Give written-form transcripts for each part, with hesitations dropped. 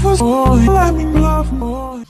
Let me love more.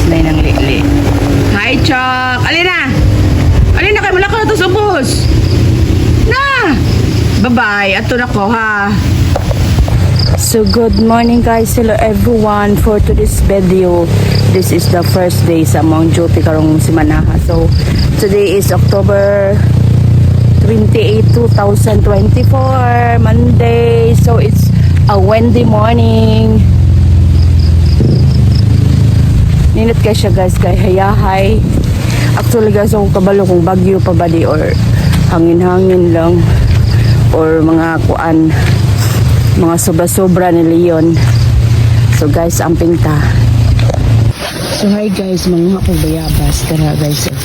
Nay ng lili. Hi, Chok! Alina! Alina, kay mula ka na to sa ubos! Na! Bye-bye. Ato na ko, ha? So, good morning, guys. Hello, everyone. For today's video, this is the first day sa among duty karong simanaha. So, today is October 28, 2024, Monday. So, it's a Wednesday morning. Ninot kay siya, guys, kay hayahay. Actually, guys, ako kabalo kung bagyo pa ba di or hangin-hangin lang or mga kuan, mga sobra-sobra ni Leon. So guys, amping ta. So hi guys, mga ako bayabas. Tara, guys. Oh.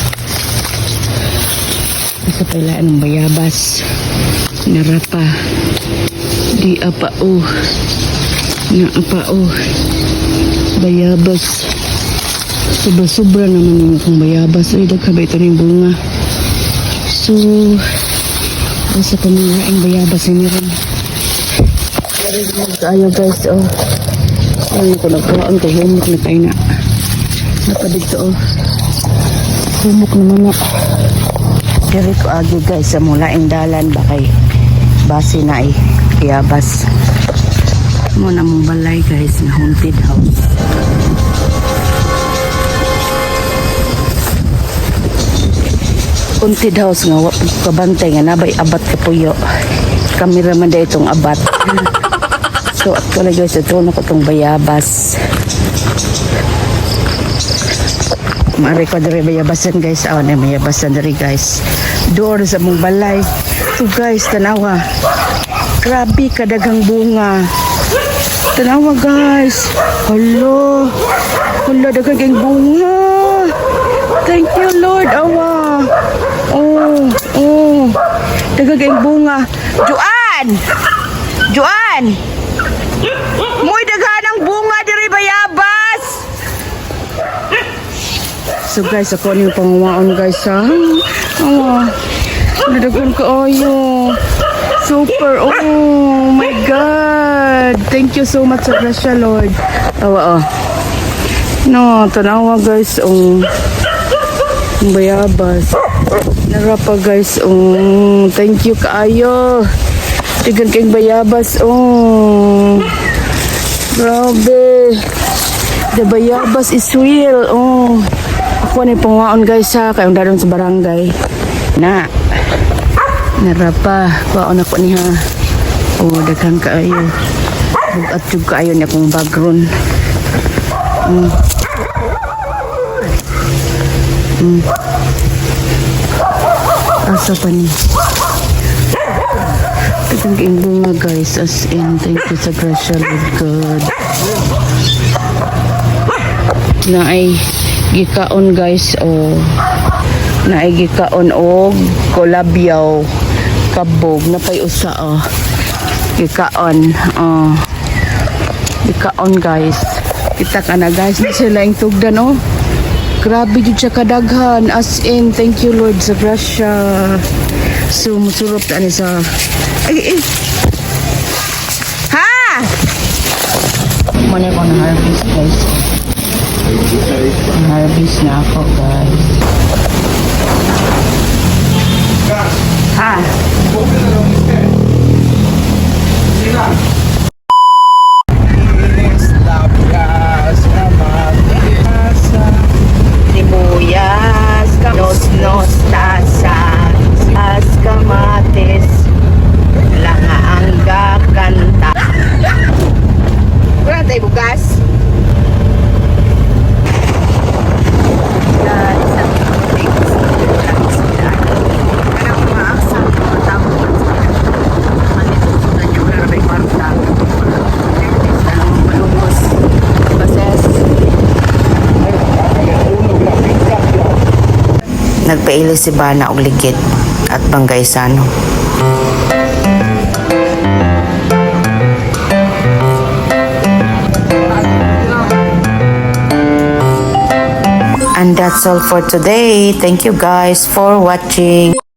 Nasa pailaan ng bayabas. Narapa. Di apa oh. Naapa oh. Bayabas. Sobra-sobra naman yung akong bayabas. Uy, daghan ba ito ng bunga? So, asa pa mga ang bayabas ni rin. Ayo guys, oh. Ayun ko nagkuhaan kay humok na tayo na. Napa dito, oh. Humok naman na. Diri ko agi, guys, sa mulaing dalan ba kay base na ay bayabas. Mo na mong balay, guys, na haunted house. Haunted house nga wa kabantay nga nabay abat kapuyo. Kamera man da itong abat. So actually, guys, ito na ko itong bayabas. Maari ko diri bayabasan, guys. Aw na bayabasan diri, guys. Door sa mong balay. So guys, tanawa. Grabe kadaghang bunga. Tanawa, guys. Hala. Hala, daghang kayong bunga. Thank you, Lord. Awa. Oh. Daghang kayong bunga. Juan! Juan! Muy daghan ang bunga diri bayabas. So guys, ako ni panguwaon, guys, ha. Awa. Nadaghan ko ayo. Super. Oh my God. Thank you so much sa grasya, Lord. Awa oh. No, tanawa, guys. Oh. Ang bayabas. Narapa, guys. Oh, thank you kaayo. Tigan kayong bayabas. Oh. Grabe. The bayabas is real. Oh. Ako na yung pangaon, guys, ha. Kayong daron sa barangay. Na. Narapa. Kuhaon ako niya. Oh, daghan kaayo. Bugat jud kaayo niya akong background. Asa pa ni? Itong kayong bunga, guys. As in, thank you sa grasya, Lord God. Na ay gikaon, guys, oh. Na ay gikaon og kolabyaw kabog napay usa, oh. Gikaon, oh. Gikaon, guys. Kita ka na, guys, na sila yung tugdan, oh. Grabe jud siya kadaghan. As in, thank you, Lord, sa grasya. So, musurop ta ni sa. Ay, ay. Ha! Muna ko na harvest, guys. Harvest na ako, guys. Ha? Sibuyas, nos, nos, tasa, as kamatis, langa ang gakanta. Wala tayo bugas? Sa isang Nagpaili si Bana og ligid at Banggaysano. And that's all for today. Thank you guys for watching.